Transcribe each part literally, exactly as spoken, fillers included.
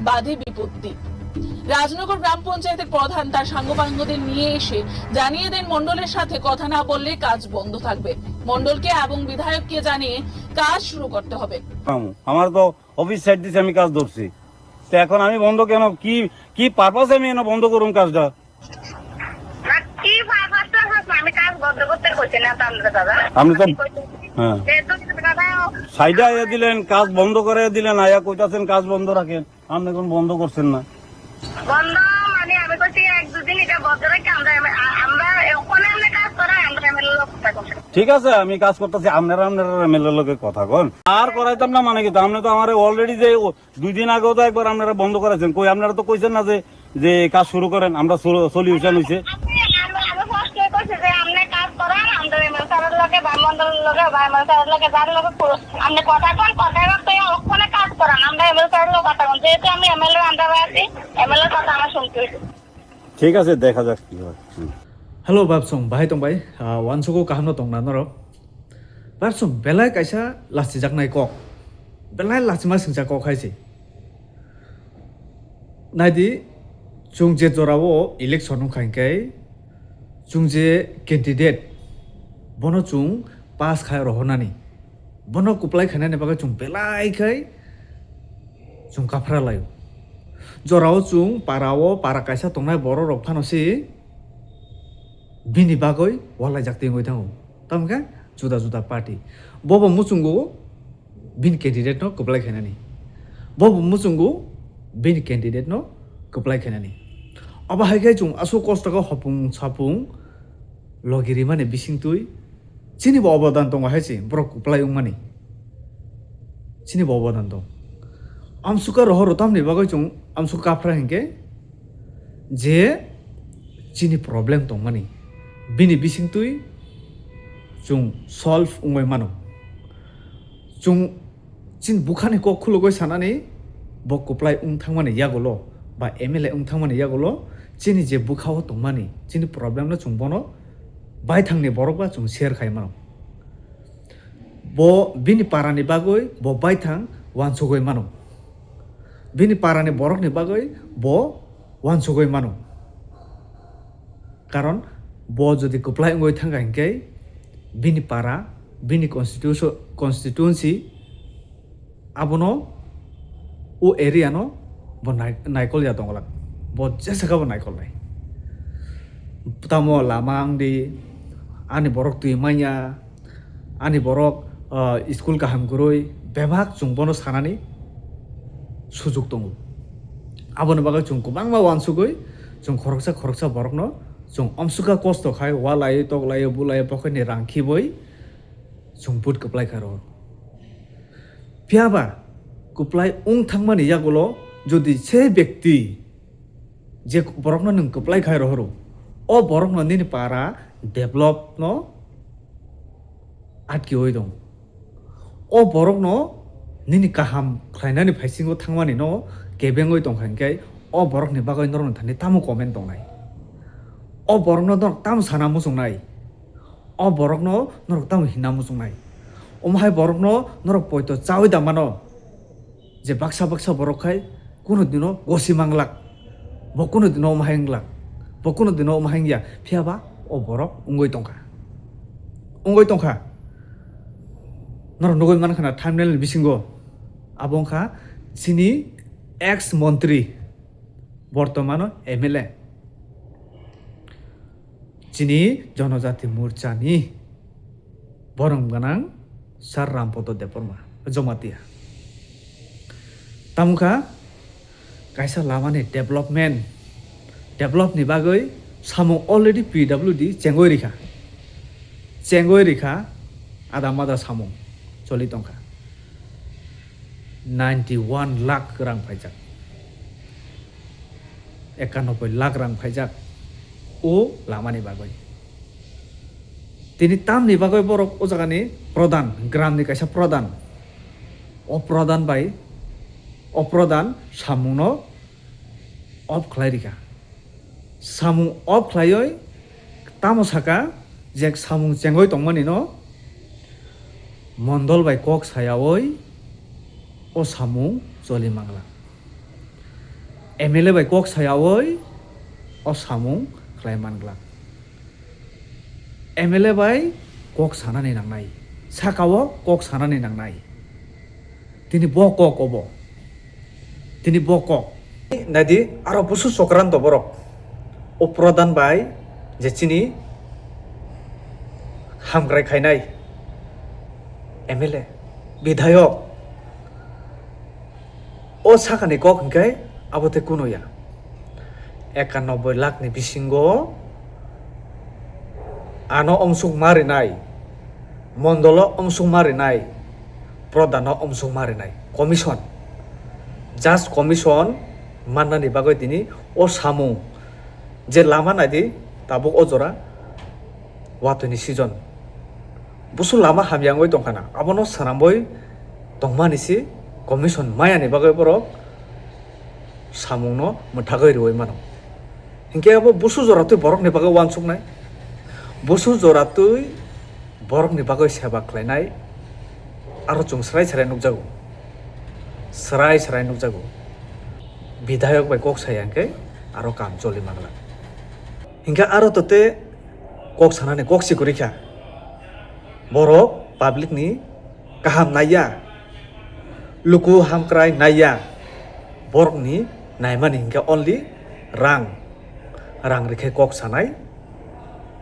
বাধে বিপত্তি। রাজনগর গ্রাম পঞ্চায়েতের প্রধান তার সাঙ্গপাঙ্গদের নিয়ে এসে জানিয়ে দেন মণ্ডলের সাথে কথা না বললে কাজ বন্ধ থাকবে। মণ্ডলকে এবং বিধায়ককে জানিয়ে কাজ শুরু করতে হবে। আমার তো অফিস সাইড দিছে, আমি কাজ ধরছি। তো এখন আমি বন্ধ কেন, কি কি পারপাসে আমি এনে বন্ধ করুম কাজটা? না, কি পারপাসে আমি কাজ বন্ধ করতে কইছি না তো আমরা দাদা। আপনি তো, আমি কইছি, হ্যাঁ। যেহেতু দাদা সাইডে আইয়া দিলেন, কাজ বন্ধ করে দিলেন, আইয়া কইতাছেন কাজ বন্ধ রাখেন। আপনি এখন বন্ধ করছেন না। বন্ধ মানে আমি কইছি এক দুদিন এটা বন্ধ রাখি আমরা এম-, আ-, আমরা ওখানে আমরা কাজ করাই, আমরা এমএলএ লোক কথা কইছি। ঠিক আছে, আমি কাজ করতেছি, আপনারা আপনারা এমএলএ লোকের কথা কন। আর করাইতাম না মানে কি, তো আপনি তো আমার অলরেডি যে ও-, দুই দিন আগেও তো একবার আপনারা বন্ধ করাইছেন, কই আপনারা তো কইছেন না যে, যে কাজ শুরু করেন, আমরা সো-, সলিউশন হইছে। আপনি, আমি, আমি ফার্স্টে কইছি যে আপনি কাজ করান, আমরা এমএলএ স্যারের লগে বা মন্ডলের লগে বা এমএলএ স্যারের লগে যার লগে পুরো আপনি কথা কন, কথা কন, তো এই ওখানে কাজ করান, আমরা এমএলএ স্যারের লগে কথা কন, যেহেতু আমি এমএলএ আন্ডারে আছি, এমএলএর কথা আমার শুনতে হইবে। ঠিক আছে, দেখা যাক কি হয়। হুম। Hello, Babsong, bahai tong bai? Ah, wansugo kaham no tong na norok? Babsong, belai kaisa lachijaknai kok. Belai lachima singcha kok hai se. Naidi, chwng je jorao election wngkha hinkhe, chwng je candidate, bono chwng pass khai rohornani, bono kwplai khainani bagwi chwng belai khai chwng kaphra laio. Jorao chwng parao para kaisa tongnai borok rok phano se bini bagwi walaijak twi wngwi thango. Tamo khe juda juda party. Bobo muchungo bini candidate no kwplai khainani. Bobo muchungo bini candidate no kwplai khainani. Abo hai khe chwng aswk kosto khe hopung sapung logi rimani bisingtwi chini bo obodan tongo hai se borok kwplai wngmani. Chini bo obodan tong. Amsukha rohor rotamni bagwi chwng amsukha kaphra hinkhe je chini problem tongmani, bini bisingtwi chwng solve wngwi mano. Chwng chini bukhani kok khulugwi sanani bo kwplai wng thangmani yagulo ba M L A wng thangmani yagulo chini je bwkhao tongmani chini problem no chwng bono baithangni borok ba chwng share khai mano. Bo bini parani bagwi bo baithang wansugwi mano. Bini parani borokni bagwi bo wansugwi mano. Karon bo jodi kwplai wngwi thangkha hinkhe bini para, bini constitution, constituency abono o area no bo nai-, naikol ya tongolak. Bo jesa khe bo naikol nai. Tamo lama wngdi, ani borok twi manya, ani borok, ah, school kaham kwrwi, bebak chwng bono sanani sujuk tongo. Aboni bagwi chwng kwbangma wansugwi chwng khoroksa khoroksa borokno chwng omsukha kosto khai, walai, toklai, bulai, pocket ni rang khibwi chwng vote kwplai kha rw. Phiya ba kwplai wng thangmani yagulo jodi se bekti je borokno nwng kwplai khai rohoro, o borokno nini para develop no atkiwi tong. O borokno nini kaham khlainani phaisingo thangmani no kebengwi tongkha hinkhe o borokni bagwi norokni thani tamo comment tongnai? O borokno norok tamo sana muchungnai? O borokno norok tamo hina muchungnai? Omo hai borokno norok poito chaui da mano? Je baksa baksa borok khai kuno dino gosi manglak, bo kuno dino omo hai wnglak, bo kuno dino omo hai wngya, phiya ba o borok wngwi tongkha, wngwi tongkha. Norok nugwi mankha na thumbnail ni bisingo, abo wngkha chini ex montri, bortomano M L A. Chini Jonojati Morchani borom gwnang Sir Rampodo Debbarma, Jomatia. Tamokha kaisa lamani development, develop ni bagwi samung already P W D chengwi rikha. Chengwi rikha, ada mada samung choli tongkha. Ninety one lakh rang phaijak. Ekanoboi lakh rang phaijak o lamani bagwi. Tini tamni bagwi borok o jagani pradhan, gramni kaisa pradhan. O pradhan bai, o pradhan samungno off khlai rikha. Samung off khlaiwi tamo saka je samung chengwi tongmani no mondol bai kok sayawi o samung choli mangla. M L A bai kok sayawi o samung khlai man glak. M L A bai kok sanani nangnai, saka-o kok sanani nangnai. Tini bo kok obo, tini bo kok. Naidi, aro Busu Sokranto borok, o Pradhan bai je chini hamkrai khainai M L A, bidhayok, o sakani kok hinkhe abo tei kuno ya. Ekanobboi lakh ni bisingo ano omsuk ma rinai, mondolo omsuk ma rinai, prodano omsuk ma rinai. Commission, just commission mannani bagwi tini o samung je lama naidi tabuk o jora watwi ni season. Busu lama hamya wngwi tongkha na, abono swnamwi tongmani se commission maya ni bagwi borok samungno mwthagwi rwui mano. Hinkhe abo busu joratwi borokni bagwi uansuknai, busu joratwi borokni bagwi seba khlainai, aro chwng srai srai nukjago, srai srai nukjago. Bidhayok bai kok saya hinkhe aro kam choli mangla. Hinkhe aro tote kok sanani kok si kwrwi kha. Borok public ni kaham naiya, luku hamkrai naiya, borokni naimani hinkhe only rang, rang rikhe kok sanai,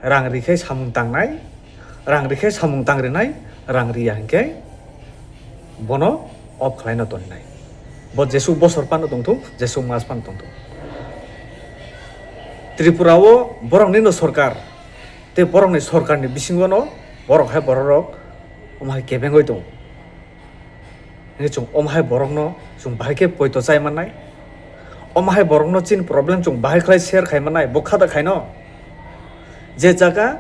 rang rikhe samung tangnai, rang rikhe samung tangrinai, rang riya hinkhe bono off khlaino toninai. Bo jesuk bosor phano tongthung, jesuk mas phano tongthung. Tripura o borokni no sorkar, tei borokni sorkarni bisingo no borok hai borok rok omo hai kebengwi tongo. Hingke chwng omo hai borokno chwng bahai khe poito chai mannai. Omo hai borokno chini problem chwng bahai khlai share khai mannai, bwkha da khaino. Je jaga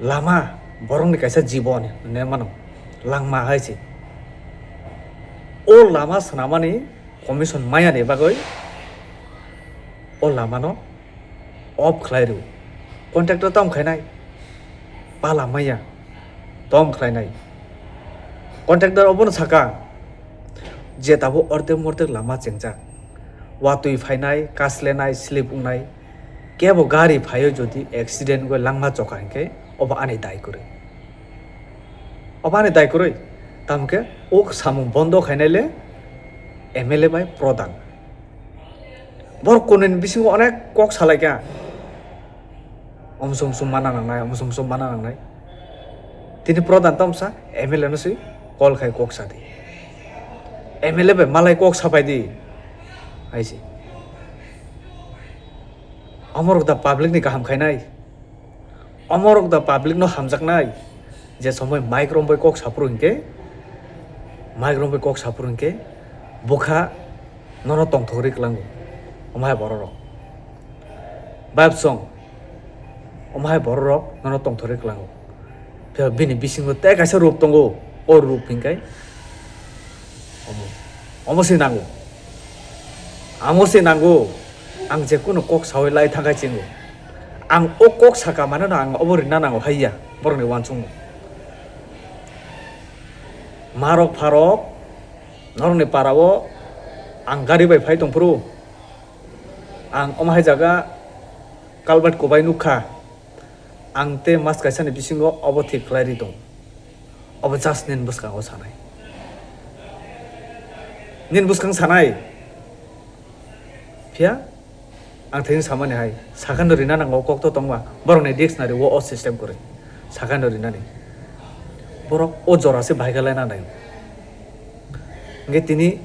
lama borokni kaisa jibon hinwi mano, langma hai se. O lama swnamani commission maya ni bagwi o lama no off khlai rw. Contractor tam khainai, pala maya tom khlainai. Contractor obono saka je tabuk ordek mordek lama chengjak, watwi phainai, kaslenai, slip wngnai, kebo gari phaio jodi accident wngwi langma choka hinkhe obo ani dai kwrwi. Obo ani dai kwrwi, tamokhe o samung bondo khainai le M L A bai prodhan. Borok kunui ni bisingo onek kok salai kha. Omsum sum mana nangnai, omsum sum mana nangnai. Tini prodhan tamsa M L A no si call khai kok sa di. M L A bai malai kok sapai di. Hai si. Omorok da public ni kaham khainai. Omorok da public no hamjaknai, je somoi mic rombai kok saphuru hinkhe, mic rombai kok saphuru hinkhe, bwkha nono tongthok ri kwlango, omo hai borok rok. Bab song, omo hai borok rok nono tongthok ri kwlango. Phiya bini bisingo tei kaisa rup tongo, o rup hinkhe omo, omo se nango, amo se nango. Ang je kunu kok sawi lai thangkhai chingo. Ang o kok saka mane no ang obo rina nango haiya borokni uansukmung. Marok pharok norokni para o ang gari bai phai tongphuru. Ang omo hai jaga culvert kubai nukha. Ang tei mas kaisa ni bisingo obo thik khlai ri tong. Obo just nini bwskango sanai. Nini bwskang sanai. Phiya ang thengwi samani hai, sakano rina nango, kok to tongma, borokni dictionary o, o system kwrwi sakano rinani. Borok o jora se bahai khe laina nai. Hingke tini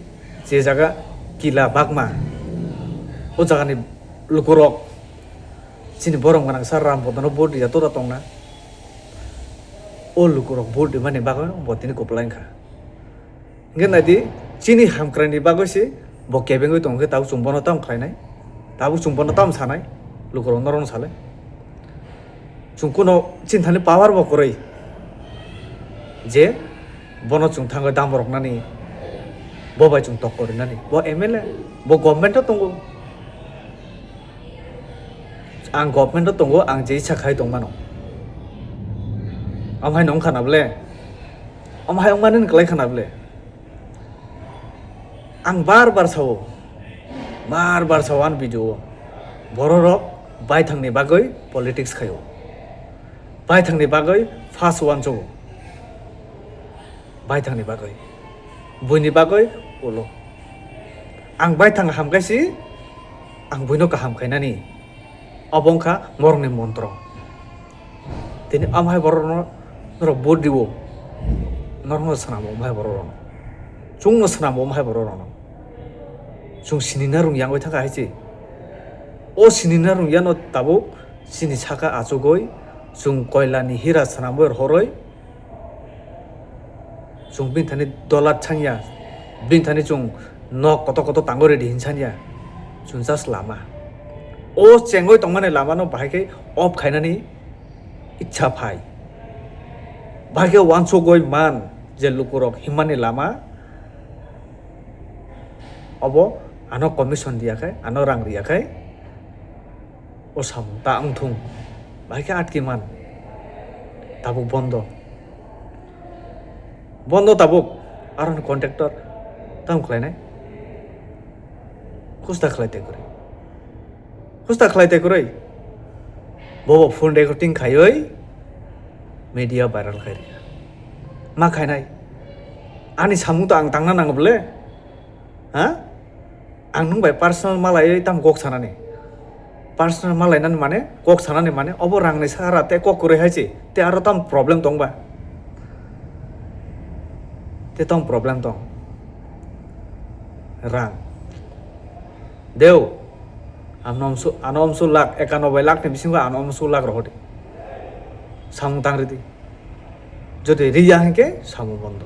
je jaga kila bakma, o jagani lukurok chini borok gwnang sa Ram Bodano vote riya tota tongna. O lukurok vote rimani bagwi bo tini kwplai wngkha. Hingke naidi, chini hamkraini bagwi se bo kebengwi tongkhe tabuk chwng bono tamo khlainai? Tabuk chwng bono tamo sanai? Lukurok norokno salai. Chwng kuno chini thani power bo kwrwi je bono chwng thangwi dam roknani, bo bai chwng tokko rinani. Bo M L A, bo government o tongo. Ang government o tongo, ang je isa khai tongmano. Omo hai nong khana ble? Omo hai wngmani kwlai khana ble? Ang bar bar sao, Bar bar sa one video o. Bororok baithangni bagwi politics khaio. Baithangni bagwi first uansugo. Baithangni bagwi. Buini bagwi ulo. Ang baithang hamkhaisi, ang buino kaham khainani. Obo wngkha norokni montro. Tini amhai borokno norok vote rio. Norokno swnamo amhai borokno. Chwngno swnamo amhai borokno. Chwng sinina rwngya wngwi thangkha hai se. O sinina rwngyano tabuk chini saka achugwi chwng koilani hira swnamwi rohorwi chwng bini thani dolat sanya, bini thani chwng nok kotor kotor tango ready hin sanya, chwng just lama. O chengwi tongmani lamano bahai khe off khainani ichha phai. Bahai khe uansugwi man je lukurok himmani lama, obo ano commission riya khai, ano rang riya khai, o samung ta wng thung, bahai khe atki man. Tabuk bondo. Bondo tabuk, aroni contractor tamo khlainai? Khusta khlai tei kwrwi. Khusta khlai tei kwrwi. Bobo phone recording khaiwi media viral khai rikha. Ma khainai? Ani samung to ang tangna nango bole? Ha? Ang nwng bai personal malaiwi tamo kok sanani? Personal malainani mane, kok sanani mane, obo rangni sara tei kok kwrwi hai se, tei aro tamo problem tong ba? Tei tamo problem tong? Rang. Deu, ano amsu, ano amsu lakh ekanoboi lakh ni bisingo ano amsu lakh rohor di. Samung tang ridi. Jodi riya hinkhe samung bondo.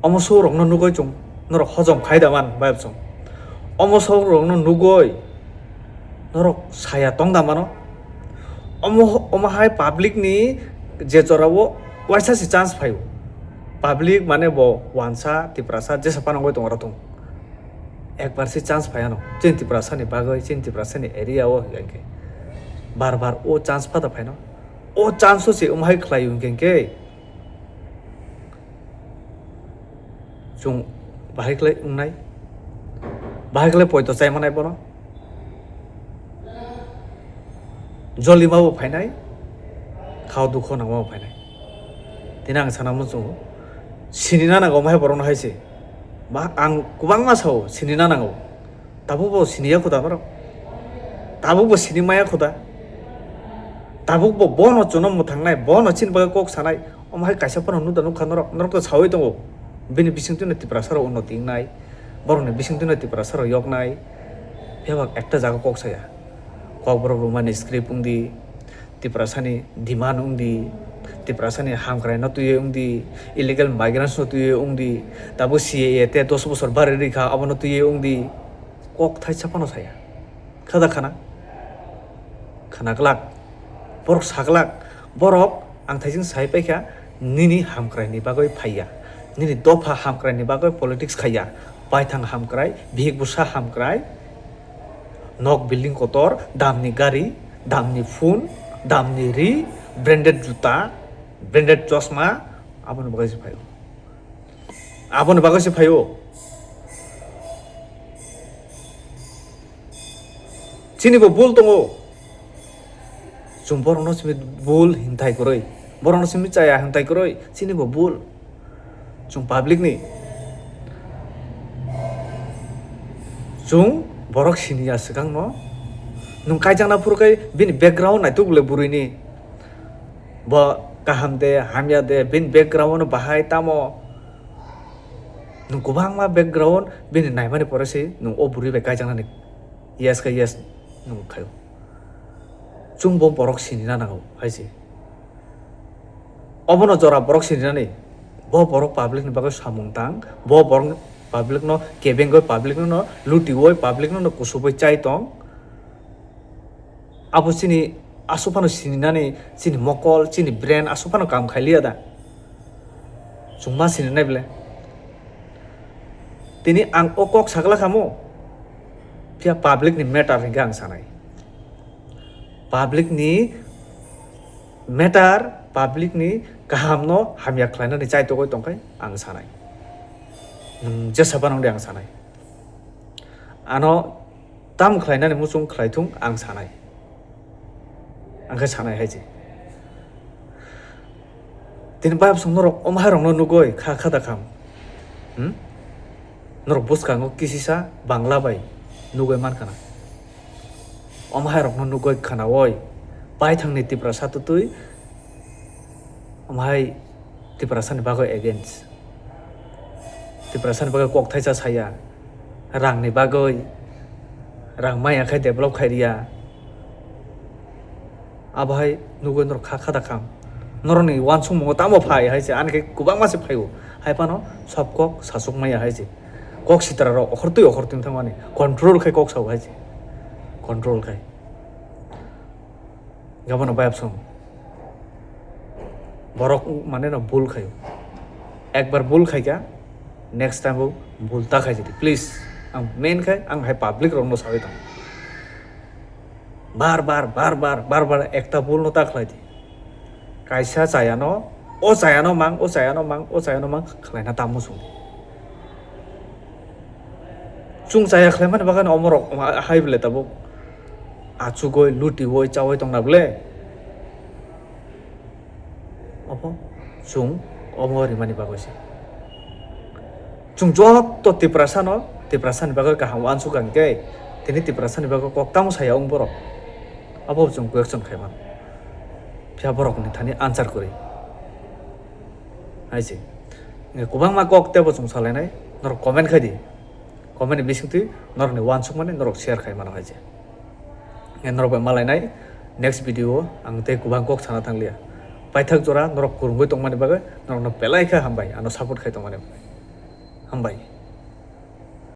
Omo sorokno nugwi chwng norok hojom khai da man bai chwng. Omo sorokno nugwi norok saya tong da mano. Omo, omo hai public ni je jorao waisa se chance phaio. Public mane bo wansa, Tiprasa, jesa phano wngwi tongo aro thung. Ekbar se chance phaiano. Chini Tiprasa ni bagwi, chini Tiprasa ni area o hinkhe bar bar o chance phata phaino. O chance o se omo hai khlai hinkhe. Chwng bahai khlai wngnai, bahai khlai poito chai manai bono. Jolima bo phainai, khao dukho nangma bo phainai. Tini ang sana muchungo, sinina nango omo hai borokno hai se. Ba ang kwbangma sao, sinina nango. Tabuk bo siniya khuda borok. Tabuk bo sini maya khuda. Tabuk bo bono chwngno mwthangnai, bono chini bagwi kok sanai. Omo hai kaisa phano nukda nukha norok, norok to saui tongo. Bini bisingtwino Tiprasa rok unnoti wngnai. Borokni bisingtwino Tiprasa rok yoknai. Phiya ba ekta jaga kok saya. Kokborok rwmani script wngdi. Tiprasani demand wngdi, Tiprasani hamkraino twiwi wngdi, illegal migrants no twiwi wngdi, tabuk C A A tei dos bosor bari rikha abono twiwi wngdi, kok thaisa phano saya. Khada khana? Khana glak. Borok sa glak. Borok ang thaising sai paikha, nini hamkraini bagwi phaiya. Nini dopha hamkraini bagwi politics khaiya. Baithang hamkrai, bihik bwsa hamkrai. Nok building kotor, damni gari, damni phone, damni ri, branded juta, branded chosma, aboni bagwi se phaio. Aboni bagwi se phaio. Chini bo bul tongo. Chwng borokno simi bul hintai kwrwi, borokno simi chaya hintai kwrwi, chini bo bul. Chwng public ni, chwng borok siniya swkang no. Nwng kaijakna phuru khe bini background naituk le bwrwi ni. Bo kaham de, hamya de, bini background no bahai tamo. Nwng kwbangma background bini naimani pore se nwng o bwrwi bai kaijaknani. Yes khe yes nwng khaio. Chwng bo borok sinina nango hai se. Obono jora borok sininani. Bo borok public ni bagwi samung tang, bo borok public no kebengwi public no lutiwi public no kusubwi chai tong. Abo chini aswk phano sininani chini mokol, chini brain aswk phano kam khailiya da? Chwng ma sininai bwle? Tini ang o kok sagla kamo, phiya public ni matter hinkhe ang sanai. Public ni matter, public ni kaham no hamya khlainani chaitogwi tongkhe ang sanai. Nwng jesa phano wngdi ang sanai. Ano tam khlainani muchung khlaithung ang sanai. Ang khe sanai hai se. Tini bayapsong norok omo hai rokno nugoi kha kha da kham. Hmm? Norok bwskango kisisa Bangla bai nugoi man khana. Omo hai rokno nugoi khana oi. Paithangni Tiprasa twtwi omo hai Tiprasani bagwi against. Tiprasani bagwi kok thaisa saya. Rangni bagwi. Rang maya khai develop khai riya. Abo hai nugwi norok kha kha da kham. Norokni uansukmungo tamo phai hai se, ani khe kwbangma se phaio. Hai phano sob kok sasuk maya hai se. Kok sitra rok okhortwi okhortwi thangmani. Control khai kok sao hai se. Control khai. Gabano bayapsong. Borok mane no bul khaio. Ekbar bul khaikha, next time bo bul ta khai jedi. Please. Ang main khai, ang hai public rokno sawi tong. Bar bar, bar bar, bar bar ekta bul no ta khlai di. Kaisa chayano, o chayano mang, o chayano mang, o chayano mang, khlaina tamo chwng. Chwng chaya khlaimani bagwi omorok hai bwle tabuk achugwi, lutiwi, chawi tongna bwle. Obo chwng omo rimani bagwi se. Chwng joto Tiprasano, Tiprasani bagwi kaham uansuk ang khe, tini Tiprasani bagwi kok tamo saya wng borok. Abo chwng question khai mano. Phiya borokni thani answer kwrwi. Hai se. Kwbangma kok teibo chwng salainai, norok comment khai di. Comment ni bisingtwi norokni uansukmani norok share khai mano hai se. Norok bai malainai next video o ang tei kwbang kok sana thangliya. Paithak jora norok kwrwngwi tongmani bagwi norokno belai khe hambai, ano support khai tongmani bagwi. Hambai.